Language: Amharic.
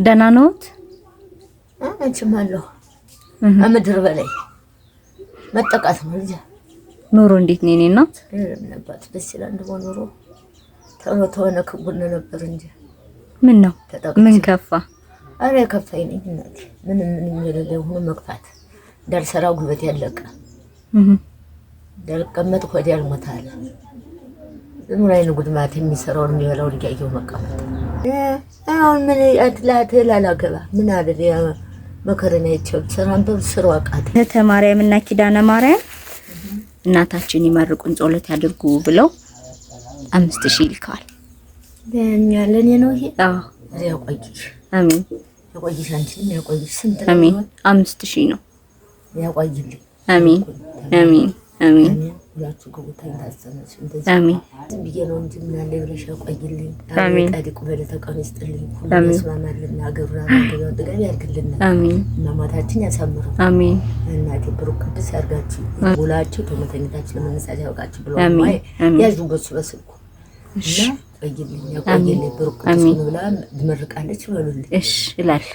ደህና ነዎት? አንቺም አለሁ ከምድር በላይ መጠቃት ነው ልጄ። ኑሮ እንዴት ነው የኔ እናት? ምን ደስ ይላል። እንደው ኑሮ ተሆነ ክቡን ነበር እንጂ ምን ነው ምን ከፋ? አረ ከፋኝ ነኝ እናቴ። ምንም ምንም የሌለ ሆኖ መግፋት እንዳልሰራ ጉልበት ያለቀ እንዳልቀመጥ ሆዴ አልሞታል። ዝም ብሎ አይን ጉድማት የሚሰራውን የሚበላውን እያየሁ መቀመጥ። አሁን ምን አትላት ላላገባ ምን አለ መከረን አይቼው ሰራን በስሩ አቃተ። እህተ ማርያም እና ኪዳነ ማርያም እናታችን ይመርቁን ጸሎት ያድርጉ ብለው 5000 ይልከዋል። ለኛ ለኔ ነው ይሄ። አዎ ያቆይሽ። አሜን። ያቆይሽ፣ አንቺንም ያቆይሽ። ስንት ነው? አሜን። 5000 ነው። ያቆይልኝ። አሜን። አሜን። አሜን። ሁላችሁ ግቡ ታዘነች። እንደዚህ አሜን ዝም ብዬ ነው እንጂ ምን አለ ብለሽ ያቆይልኝ። አሜን። ጻድቁ በዕለተ ቀኑ ይስጥልኝ። ሁሉ አሜን። ያስማማልን፣ ሀገሩን አገሩን ጥጋብ ያድርግልን። አሜን። እናማታችን ያሳምረው። አሜን። እናቴ ብሩክ ቅዱስ ያርጋችሁ። ውላችሁ ተመተኝታችሁ ለመነሳት ያውቃችሁ ብሎ አሜን። አሜን። ያዙ በሱ በስልኩ እና ቆይልኝ፣ ያቆይልኝ ብሩክ ቅዱስ አሜን። ሁኑ ብላ ትመርቃለች። በሉልኝ። እሺ እላለሁ።